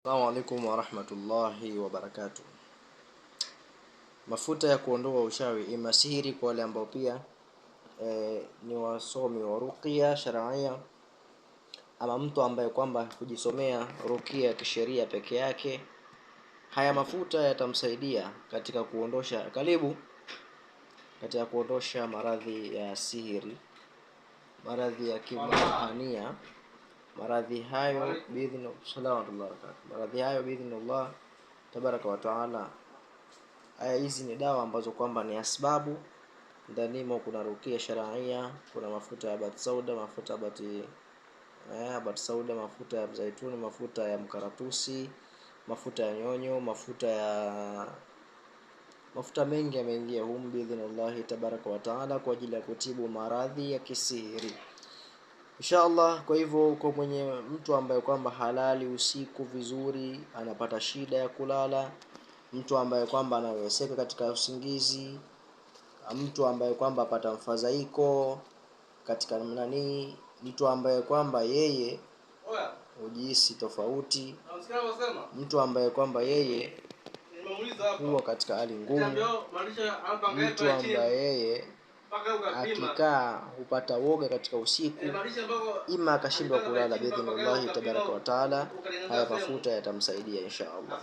Assalamu alaikum warahmatullahi wabarakatuh. Mafuta ya kuondoa uchawi imasihiri kwa wale ambao pia ni wasomi wa ruqya sharia, ama mtu ambaye kwamba kujisomea ruqya ya kisheria peke yake, haya mafuta yatamsaidia katika kuondosha karibu, katika kuondosha maradhi ya sihiri, maradhi ya kiruhania, maradhi hayo biidhni maradhi hayo biidhnillah tabaraka wa taala. Aya hizi ni dawa ambazo kwamba ni asbabu ndanimo, kuna rukia sharia, kuna mafuta ya bat sauda, mafuta ya bati bat sauda, mafuta ya zaituni, mafuta ya mkaratusi, mafuta ya nyonyo, mafuta ya mafuta mengi yameingia humu biidhnillahi tabaraka wa taala kwa ajili ya kutibu maradhi ya kisihiri insha Allah. Kwa hivyo kwa mwenye mtu ambaye kwamba halali usiku vizuri, anapata shida ya kulala, mtu ambaye kwamba anaweseka katika usingizi, mtu ambaye kwamba apata mfadhaiko katika nani, mtu ambaye kwamba yeye hujihisi tofauti, mtu ambaye kwamba yeye huwa katika hali ngumu, mtu ambaye yeye akikaa hupata woga katika usiku, ima akashindwa kulala, biidhnillahi tabaraka wa taala, haya mafuta yatamsaidia insha Allah.